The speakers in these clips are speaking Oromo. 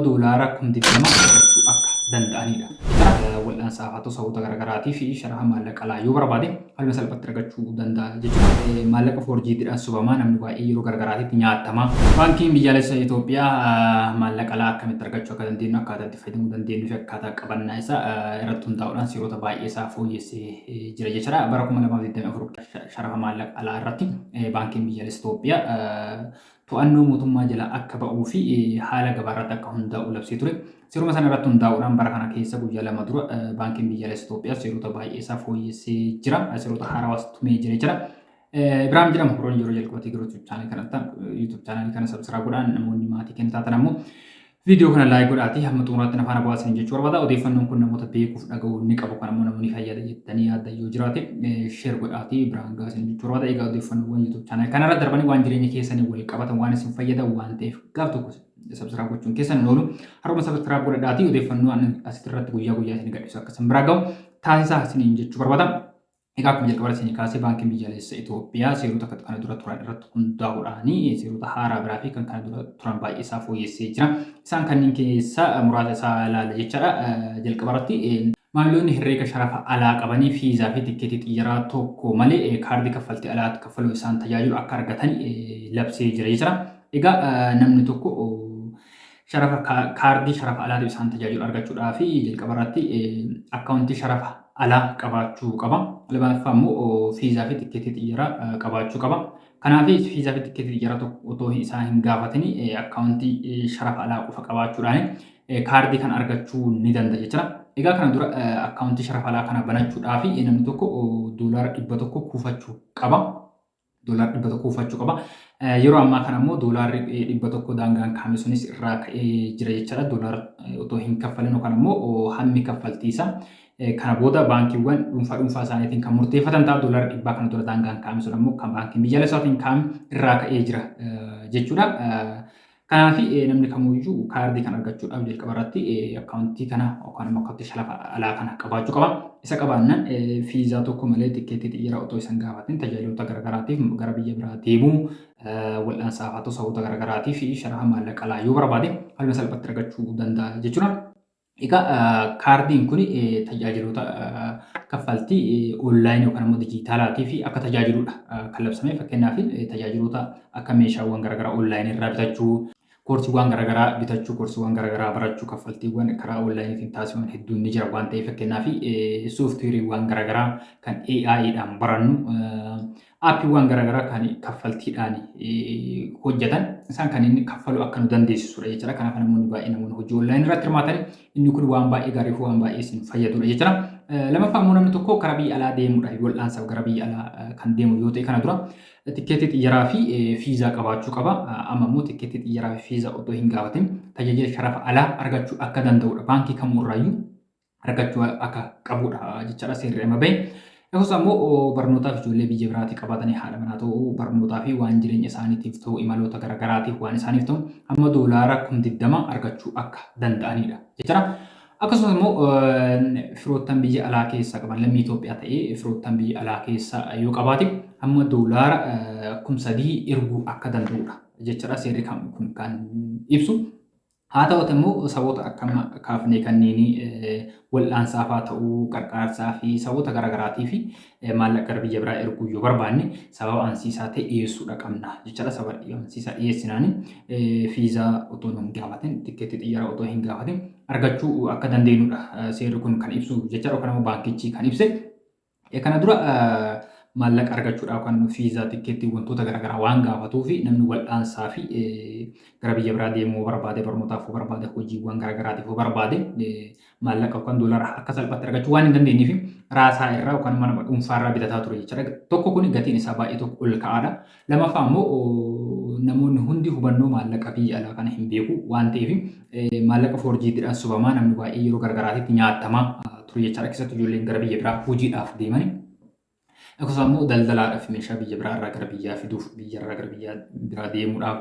doolaara 20,000 argachuu akka danda'anidha. Wal'aansaaf haa ta'u sababoota garaagaraatii fi sharafa maallaqa alaa yoo barbaade haaluma salphatti argachuu danda'a jechuudha. Maallaqa foorjiitiidhaan sobamaa namni baay'ee yeroo garaagaraatitti nyaatama. Baankiin Biyyaalessa Itoophiyaa maallaqa alaa akkamitti argachuu akka dandeenyu, akkaataa itti fayyadamuu dandeenyuu fi akkaataa qabannaa isaa irratti hundaa'uudhaan seerota baay'ee isaa fooyyessee jira jechuudha. Bara 2024 sharafa maallaqa alaa irratti Baankiin Biyyaalessa Itoophiyaa to'annoo mootummaa jala akka ba'uu fi haala gabaa irratti akka hundaa'u labsee ture. Seeruma sana irratti hundaa'uudhaan bara kana keessa guyyaa 2 dura Baankiin Biyyaalessa Itoophiyaa seerota baay'ee isaa fooyyessee jira. Seerota haarawaas tumee jira jechuudha. Ibraahim jedhama. Warroonni yeroo jalqabatii gara YouTube channel kana ta'an YouTube channel kana subscribe godhaan, namoonni maatii keenya taatan ammoo viidiyoo kana like godhaatii hamma xumuraatti na faana bu'aa isiniin jechuu barbaada. Odeeffannoon kun namoota beekuuf dhaga'uu ni qabu. Kan ammoo namoonni fayyada jettanii yaaddan yoo jiraate share godhaatii biraan gahaa isiniin jechuu barbaada. Egaa odeeffannoowwan YouTube channel kanarra darbanii waan jireenya keessanii wal qabatan waan isin fayyadan waan ta'eef gaaf tokko subscribe gochuun keessan hin oolu. Har'uma subscribe godhadhaatii odeeffannoo asirratti guyyaa guyyaa isin gadhiisu akka isin biraa gahu taasisaa isiniin jechuu barbaada. Egaa akkuma jalqaba isin kaasee Baankiin Biyyaalessa Itoophiyaa seerota kana dura turan irratti hundaa'uudhaan seerota haaraa biraa fi kan kana dura turan baay'ee isaa fooyyessee jira. Isaan kanneen keessaa muraasa isaa ilaalla jechaadha. Jalqaba irratti maamiloonni herreega sharafa alaa qabanii fiizaa fi tikkeetii xiyyaraa tokko malee kaardii kaffaltii alaa kaffaluu isaan tajaajilu akka argatan labsee jira jechuudha. Egaa namni tokko sharafa kaardii sharafa alaatiif isaan tajaajilu argachuudhaaf jalqaba irratti akkaawuntii sharafa alaa qabaachuu qaba. Lammaffaa immoo fiizaa fi tikkeetii xiyyaraa qabaachuu qaba. Kanaaf fiizaa fi tikkeetii xiyyaraa tokko otoo isaan hin gaafatin akkaawuntii sharafa alaa qofa qabaachuudhaan kaardii kana argachuu ni danda'a jechuudha. Egaa kana dura akkaawuntii sharafa alaa kana banachuudhaaf namni tokko doolaara 100 kuufachuu qaba. Doolaara 100 kuufachuu qaba. Yeroo ammaa kana immoo doolaarri 100 daangaan kaa'ame sunis irraa ka'ee jira jechaadha. Doolaara otoo hin kaffalin yookaan immoo hammi kaffaltii isaa kana booda baankiiwwan dhuunfaa dhuunfaa isaaniitiin kan murteeffatan ta'a. Doolaara dhibbaa kana dura daangaan kaa'ame sun ammoo kan baankiin biyyaalessaatiin kaa'ame irraa ka'ee jira jechuudha. Kanaaf namni kamuyyuu kaardii kana argachuudhaaf jalqaba irratti akkaawuntii kana yookaan immoo akkaawuntii sharafa alaa kana qabaachuu qaba. Isa qabaannaan fiizaa tokko malee tikkeettii xiyyaraa otoo isan gaafatin tajaajiloota garaagaraatiif gara biyya biraa deemuu, wal'aansaaf haa ta'u sababoota garaagaraatiif sharafa maallaqa alaa yoo barbaade haaluma salphatti argachuu danda'a jechuudha. Egaa kaardiin kun tajaajiloota kaffaltii onlaayinii yookaan immoo dijiitaalaatiif akka tajaajiludha kan labsame. Fakkeenyaaf tajaajiloota akka meeshaawwan garaagaraa onlaayinii irraa bitachuu, koorsiiwwan garaagaraa bitachuu, koorsiiwwan garaagaraa barachuu, kaffaltiiwwan karaa onlaayiniitiin taasifaman hedduun ni jira waan ta'eef, fakkeenyaaf sooftiweeriiwwan garaagaraa kan AIdhaan barannu, Aappiiwwan garaagaraa kan kaffaltiidhaan hojjetan isaan kan inni kaffaluu akka nu dandeessisudha jechuudha. Kanaaf namoonni baay'ee namoonni hojii onlaayinii irratti hirmaatan inni kun waan baay'ee gaarii fi waan baay'ee isin fayyadudha jechuudha. Lammaffaa immoo namni tokko karaa biyya alaa deemuudhaaf wal'aansaaf gara biyya alaa kan deemu yoo ta'e kana dura tikkeetii xiyyaraa fi fiizaa qabaachuu qaba. Amma immoo tikkeetii xiyyaraa fi fiizaa otoo hin gaafatin tajaajila sharafa alaa argachuu akka danda'udha. Baankii kamuurraayyuu argachuu akka qabudha jechaadha seerri amma bahe. Akkasumas ammoo barnootaaf ijoollee biyya biraatii qabaatanii haadha manaa ta'uu barnootaa fi waan jireenya isaaniitiif ta'u imaloota garaagaraatiif waan isaaniif ta'u hamma doolaara 20,000 argachuu akka danda'anidha jechaadha. Akkasumas immoo firoottan biyya alaa keessa qaban lammii Itoophiyaa ta'ee firoottan biyya alaa keessa yoo qabaate hamma doolaara 3,000 erguu akka danda'udha jechaadha seerri kun kan ibsu. Haa ta'uuti immoo saboota akka amma kaafnee kanneenii wal'aansaaf haa ta'uu qarqaarsaa fi saboota garaagaraatii fi maallaqa gara biyya biraa erguu yoo barbaanne sababa amansiisaa ta'e dhiyeessuudha qabna jechaadha. Sababa amansiisaa dhiyeessinaani fiizaa otoo hin gaafatin, tikkeettii xiyyaaraa otoo hin gaafatin argachuu akka dandeenyudha seerri kun kan ibsu jechaadha yookaan immoo baankichi kan ibse. Kana dura maallaqa argachuudhaaf kan fiizaa, tikkeettii, wantoota garaagaraa waan gaafatuu fi namni wal'aansaa fi gara biyya biraa deemuu barbaade, barnootaaf barbaade, hojiiwwan garaagaraatiif barbaade maallaqa yookaan doolara akka salphaatti argachuu waan hin dandeenyeef raasaa irraa yookaan mana dhuunfaa irraa bitataa ture jechuudha. Tokko kun gatiin isaa baay'ee tokko ol ka'aadha. Lamaffaa immoo namoonni hundi hubannoo maallaqa biyya alaa kana hin beeku waan ta'eef maallaqa foorjiitiidhaan sobamaa namni baay'ee yeroo garagaraatitti nyaatamaa ture jechaadha. Keessattuu ijoolleen gara biyya biraa hojiidhaaf deemani. Akkasumas immoo daldalaadhaaf meeshaa biyya biraa irraa gara biyyaa fiduuf, biyya irraa gara biyya biraa deemuudhaaf,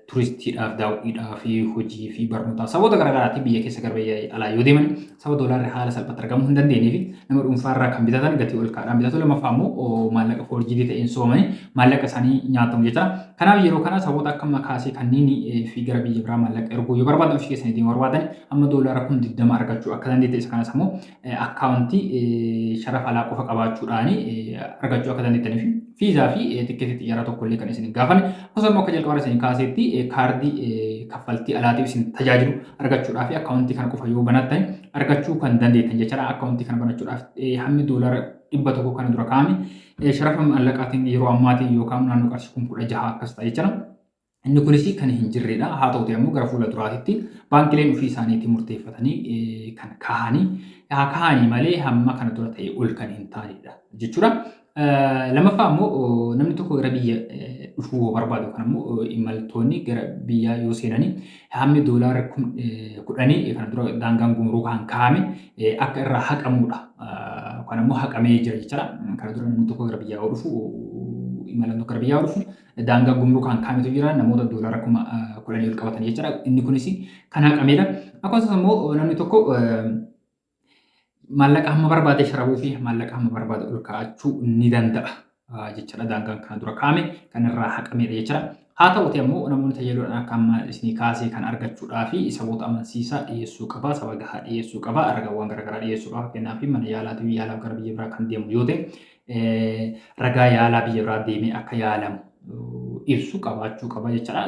Turistiidhaaf, daawwiidhaaf, hojii fi barnootaaf sababoota garaagaraatiin biyya keessa gara biyya alaa yoo deeman sababa doolaarri haala salphaatti argamuu hin dandeenyee fi nama dhuunfaarraa kan bitatan gatii ol ka'aadhaan bitatu. Lammaffaa immoo maallaqa forged ta'een soomanii maallaqa isaanii nyaatamu jechuudha. Kanaaf yeroo kana sababoota akka makaasee kanneen fi gara biyya biraa maallaqa erguu yoo barbaadan, ofii keessanii deemuu barbaadan, amma doolaara 20,000 argachuu akka dandeette, isa kanas immoo akkaawuntii sharafa alaa qofa qabaachuudhaan argachuu akka dandeettanii fi fiizaa fi tikkeetii xiyyaaraa tokko illee kan isin gaafanne, akkasumas akka jalqabaa isin kaasetti kaardii kaffaltii alaatiif isin tajaajilu argachuudhaaf akkaawuntii kana qofa yoo banattan argachuu kan dandeettan jechaadha. Akkaawuntii kana banachuudhaaf hammi doolaara 100 kana dura kaa'ame sharafa maallaqaatiin yeroo ammaatiin yookaan naannoo qarshii 16,000 akkas ta'a jechaadha. Inni kunis kan hin jirredha. Haa ta'uti ammoo gara fuula duraatitti baankileen ofii isaaniitii murteeffatanii kan kaahanii haa kaahanii malee hamma kana dura ta'e ol kan hin taanedha jechuudha. Lammaffaa immoo namni tokko gara biyya dhufuu barbaadu kan immoo imaltoonni gara biyyaa yoo seenanii hammi doolaara 10,000 kana dura daangaan gumruukaan kaa'ame akka irraa haqamudha. Yookaan immoo haqamee jira jechuudha. Kana dura namni tokko gara biyyaa yoo dhufu, imalaan tokko gara biyyaa yoo dhufu, daangaa gumruukaan kaa'ametu jira, namoota doolaara 10,000 ol qabatan jechuudha. Inni kunis kan haqamedha. Akkasumas immoo namni tokko maallaqa hamma barbaade sharafuu fi maallaqa hamma barbaade ol kaa'achuu ni danda'a jechuudha. Daangaan kana dura kaa'ame kan irraa haqamedha jechuudha. Haa ta'uti ammoo namoonni tajaajiluudhaan akka amma isinii kaasee kan argachuudhaa fi saboota amansiisaa dhiyeessuu qaba, saba gahaa dhiyeessuu qaba, ragaawwan garaagaraa dhiyeessuu qaba. Fakkeenyaaf mana yaalaatiif yaalaaf gara biyya biraa kan deemu yoo ta'e, ragaa yaalaa biyya biraa deemee akka yaalamu ibsu qabaachuu qaba jechuudha.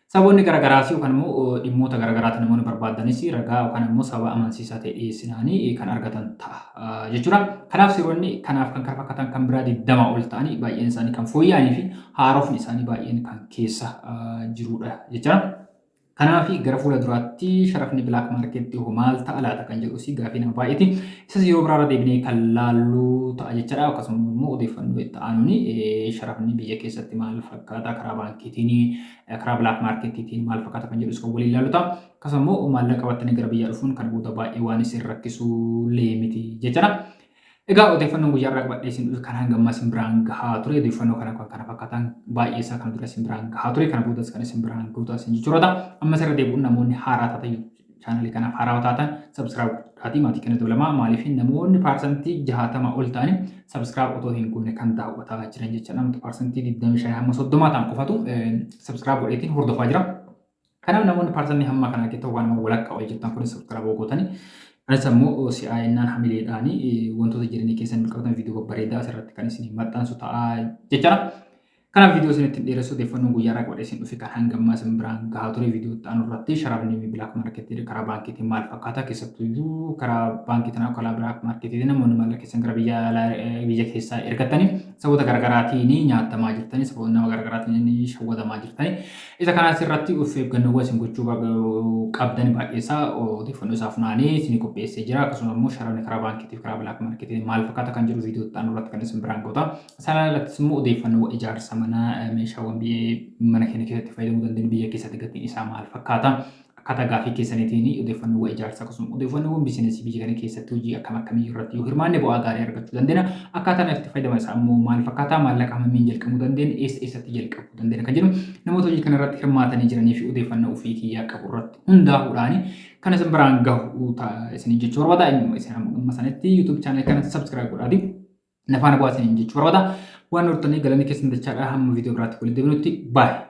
Saboonni garaagaraas yookaan immoo dhimmoota garaagaraatiin namoonni barbaadanis ragaa yookaan immoo sababa amansiisaa ta'e dhiyeessinaanii kan argatan ta'a jechuudha. Kanaaf seeronni kanaaf kan kana fakkaatan kan biraa 20 ol ta'anii baay'een isaanii kan fooyya'anii fi haarofni isaanii baay'een kan keessa jirudha jechuudha. Kanaaf gara fuula duraatti sharafni black market hoo maal ta'a laata kan jedhus gaafii nama baay'eeti. Isas yeroo biraarra deebinee kan laallu ta'a jechuudha. Akkasumas immoo odeeffannoo itti aanuun sharafni biyya keessatti maal fakkaata, karaa baankiitiin, karaa black marketiitiin maal fakkaata kan jedhus kan waliin ilaallu ta'a. Akkasumas immoo maallaqa qabattanii gara biyyaa dhufuun kan booda baay'ee waan isin rakkisuu miti jechuudha. Egaa odeeffannoon guyyaa irraa qabadhee isin dhufe kan hanga ammaa isin biraan gahaa ture. Odeeffannoo kana kan kana fakkaatan baay'ee isaa kan dura isin biraan gahaa ture. Kana boodas kan isin biraan gahu ta'a isin jechuudha. Ammas irra deebi'uun namoonni haaraa taatan, chaanalii kanaaf haaraa taatan, subscribe godhaatii maatii kana dabalamaa. Maaliif namoonni 60% ol ta'anii subscribe otoo hin goone kan daawwataa jiran jecha, namoota 25% hamma 30 ta'an qofatu subscribe godheetiin hordofaa jira. Kanaaf namoonni paarsantii hamma kanaa keessatti waan nama walakkaa ol jettan kunis subscribe gootanii, anis ammoo si'aayinnaan hamileedhaan wantoota jireenya keessan qabatan viidiyoo babbareedaa asirratti kan isin maxxansu ta'a jechuudha. Kanaaf viidiyoo isin ittiin dheeressu, odeeffannoon guyyaa irraa qabadhee isin dhufe kan hanga ammaa isin biraan gahaa ture, viidiyoo itti aanu irratti sharafni black marketii karaa baankiitiin maal fakkaata, keessattuyyuu karaa baankiitiin, karaa black marketiitiin namoonni maallaqa keessan gara biyya biyya keessaa ergatanii saboota garaagaraatiin nyaatamaa jirtanii, saboota nama garaagaraatiin shawwatamaa jirtanii, isa kanas irratti of eeggannoowwan isin gochuu qabdan baay'ee isaa odeeffannoo isaa funaanee isin qopheessee jira. Akkasuma immoo sharafni karaa baankiitiif karaa black marketii maal fakkaata kan jedhu viidiyoo itti aanu irratti kan isin biraan goota. Sana irrattis immoo odeeffannoo ijaarsa manaa, meeshaawwan mana keenya keessatti fayyadamuu dandeenyu biyya keessatti gatiin isaa maal fakkaata? Akkaataa gaafii keessaniitiin odeeffannoowwan ijaarsaa, akkasuma odeeffannoowwan biizinesii biyya kana keessatti hojii akkam akkamii irratti yoo hirmaanne bu'aa gaarii argachuu dandeenya. Akkaataan itti fayyadama isaa immoo maal fakkaata? Maallaqa hammamiin jalqabuu dandeenya? Eessa eessatti jalqabuu dandeenya? Kan jedhu namoota hojii kana irratti hirmaatanii jiranii fi odeeffannoo ofii kiyyaa qabu irratti hundaa'uudhaan kan isin biraan gahu isiniin jechuu barbaada. Isin amma sanatti YouTube channel kana subscribe godhaatii na faana bu'aa isiniin jechuu barbaada. Waan hortanii galanni keessan dachaadha. Hamma viidiyoo biraatti walitti deebinutti, baay'ee.